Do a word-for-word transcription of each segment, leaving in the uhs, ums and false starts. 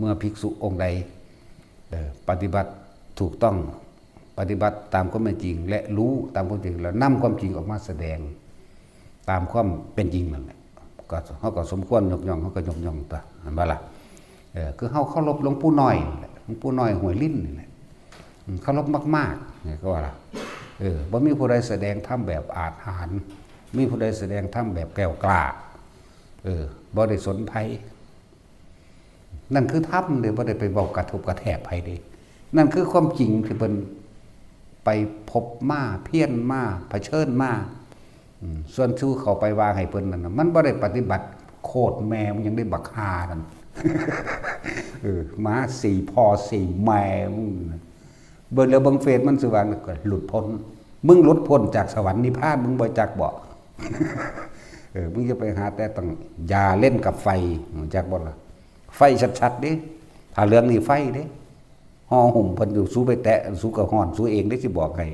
มื่อภิกษุองค์ใด เอ่อ ปฏิบัติถูกต้อง ปฏิบัติตามความเป็นจริง และรู้ตามความจริง แล้วนำความจริงออกมาแสดง ตามความเป็นจริงนั่นแหละ ก็ เฮาก็สมควรยกย่อง เฮาก็ยกย่องตั๊ว หั้นบ่ล่ะ เออ คือเฮาเคารพหลวงปู่น้อยนี่แหละ หลวงปู่น้อยห้วยลิ้นนี่แหละ อืม เคารพมากๆ นี่ก็ว่าล่ะ เออ บ่มีผู้ใดแสดงธรรมแบบอาจหาญ มีผู้ใดแสดงธรรมแบบแกล้วกล้า เออ บ่ได้สนไผ นั่นคือธรรมเด้ บ่ได้ไปเว้ากระทบกระแทกไผเด้ นั่นคือความจริงที่เพิ่นไปพบมา เพียรมา เผชิญมา อืม ส่วนชูเข้าไปว่าให้เพิ่นนั่นน่ะ มันบ่ได้ปฏิบัติ โคตรแม่มึงยังได้บักห่านั่น เออ หมาสี่พ่อสี่แม่มึงนะ เบิ่งแล้วเบิ่งเฟซมันสิว่าก็หลุดพ้น มึงหลุดพ้นจากสวรรค์นิพพาน มึงบ่จักบ่ เออ มึงจะไปหาแต่ต้องอย่าเล่นกับไฟ จักบ่ล่ะ ไฟชัดๆ เด้ ผ้าเหลืองนี่ไฟเด้ ห่อหุ้มเพิ่นอยู่ สูไปแตะ สูก็ฮ้อนสูเองเด้ สิบอกให้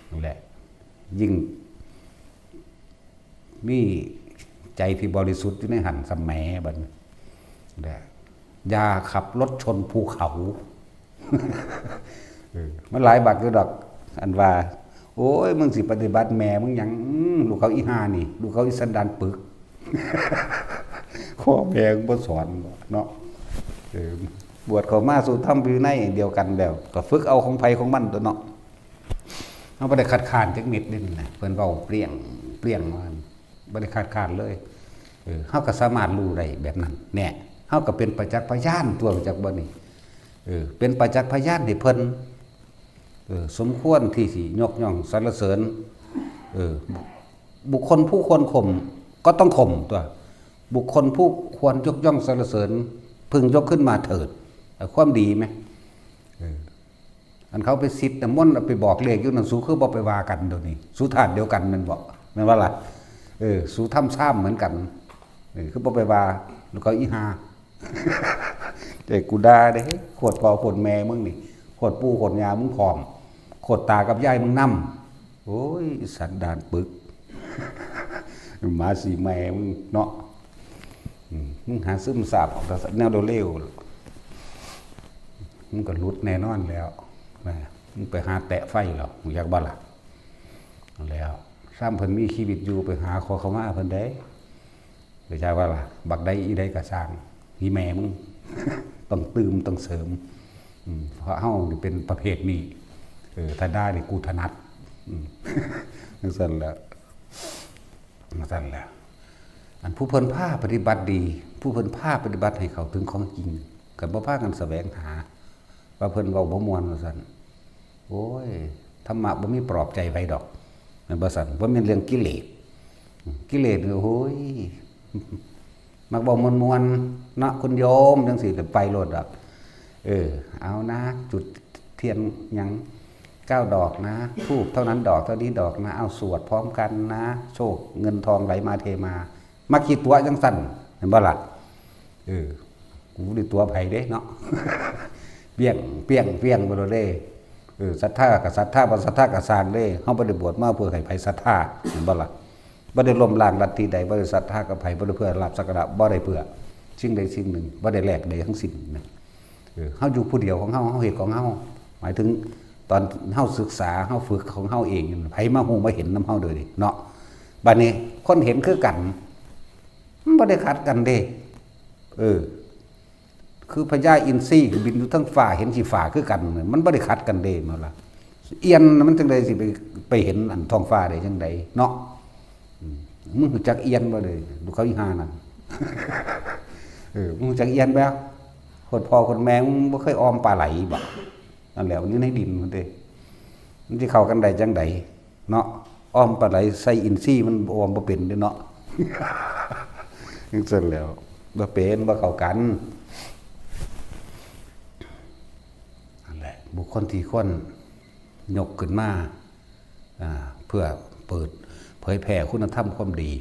นั่นแหละ ยิ่งมีใจที่บริสุทธิ์อยู่ในหั้นสำแหมบัดนี้ แหละ อย่าขับรถชนภูเขา เออ มันหลายบักอยู่ดอก อันว่า โอ้ย มึงสิปฏิบัติแม่มึงหยัง อืม ลูกเขาอีห่านี่ ลูกเขาอีสันดานปึก พ่อแม่มึงบ่สอนเนาะ เออ บวชเข้ามาสู่ธรรมวินัยเดียวกันแล้ว ก็ฝึกเอาของไผของมันตั๊วเนาะ เฮาบ่ได้คัดค้านจักเม็ดเด้นี่นะ เพิ่นเว้าเปรี้ยง เปรี้ยงว่า บ่ได้คัดค้านเลย เออ เฮาก็สามารถรู้ได้แบบนั้น แน่ เฮาก็เป็นประจักษ์พยานตั๊ว จักบ่นี่ เออ เป็นประจักษ์พยานให้เพิ่น เออ สมควรที่สิยกย่องสรรเสริญ เออ บุคคลผู้ควรข่มก็ต้องข่มตั๊ว บุคคลผู้ควรยกย่องสรรเสริญ พึงยกขึ้นมาเถิด เออ ความดีไหม เออ อันเขาไปสิทธิ์น้ำมนต์ เอาไปบอกเลขอยู่นั่น สูคือบ่ไปว่ากันเดี๋ยวนี้ สูธาตุเดียวกันแม่นบ่ แม่นบ่ล่ะ เออ สูธรรมซ้ำเหมือนกัน เออ คือบ่ไปว่า แล้วก็อีห่า แต่กูด่าเด้ โคตรพ่อโคตรแม่มึงนี่ โคตรปู่โคตรย่ามึงพร้อม โคตรตากับยายมึงนำ โอ้ย สันดานปึก หมาสีแม่มึงเนาะ อืม มึงหาซึมซาบเอาแต่แนวเร็วๆ มึงก็หลุดแน่นอนแล้ว นะ มึงไปหาแตะไฟแล้ว มึงอยากบ่ล่ะ แล้ว ซ้ำเพิ่นมีชีวิตอยู่ ไปหาขอขมาเพิ่นได้ ไปจ้าว่าล่ะ บักใดอีใดก็ซ่าง อีแม่มึง ต้องตื่มต้องเสริม อืม เพราะเฮานี่เป็นประเภทนี้ เออ ถ้าด่านี่กูถนัด อืม จั่งซั่นแหละ จั่งซั่นแหละ อันผู้เพิ่นพาปฏิบัติดี ผู้เพิ่นพาปฏิบัติให้เข้าถึงของจริง ก็บ่พากันแสวงหา ว่าเพิ่นเว้าบ่ม่วนว่าซั่น โอ้ย ธรรมะบ่มีปลอบใจไผดอก แม่นบ่ซั่น บ่แม่นเรื่องกิเลส กิเลสนี่ โอ้ย มักเว้าม่วนๆ เนาะ คุณโยม จั่งซี้ ไปโลดดอก เออ เอานะ จุดเทียนหยัง เก้าดอกนะ ธูปเท่านั้นดอก เท่านี้ดอกนะ เอาสวดพร้อมกันนะ โชคเงินทองไหลมาเทมา มักขี้ตั๋วจั่งซั่น แม่นบ่ล่ะ เออ กูบ่ได้ตั๋วไผเด้เนาะ เปี้ยง เปี้ยง เปี้ยงไปโลดเด้ เออ ศรัทธาก็ศรัทธา บ่ศรัทธาก็ซ่างเด้ เฮาบ่ได้บวชมาเพื่อให้ไผศรัทธา แม่นบ่ล่ะ บ่ได้ล้มล้างลัทธิใด บ่ได้ศรัทธากับไผ บ่ได้เพื่อลาภสักการะ บ่ได้เพื่อสิ่งใดสิ่งหนึ่ง บ่ได้แลกใดทั้งสิ้นนะ เออ เฮาอยู่ผู้เดียวของเฮา เฮาเฮ็ดของเฮา หมายถึงตอนเฮาศึกษา เฮาฝึกของเฮาเอง ไผมาฮู้มาเห็นนำเฮาโดยเนาะ บัดนี้คนเห็นคือกัน มันบ่ได้ขัดกันเด้ เออ คือพญาอินทรีบินอยู่เทิงฟ้า เห็นขี้ฟ้าคือกัน มันบ่ได้ขัดกันเด้ แม่นล่ะ เอียนมันจั่งใดสิไป ไปเห็นอันท้องฟ้าได้จั่งใดเนาะ อืม มึงรู้จักเอียนบ่เลย ลูกเขาอีห่านั่น เออ มึงรู้จักเอียนบ่ โคตรพ่อโคตรแม่มึงบ่เคยออมปลาไหลบ่ นั่นแหละ มันอยู่ในดินมันเด้ มันสิเข้ากันได้จั่งใดเนาะ ออมปลาไหลใส่อินทรีมันออมบ่เป็นเด้เนาะ จั่งซั่นแหล้ว บ่เป็น บ่เข้ากัน นั่นแหละ บุคคลที่ควรยกขึ้นมา อ่า เพื่อเปิดเผยแผ่คุณธรรมความดี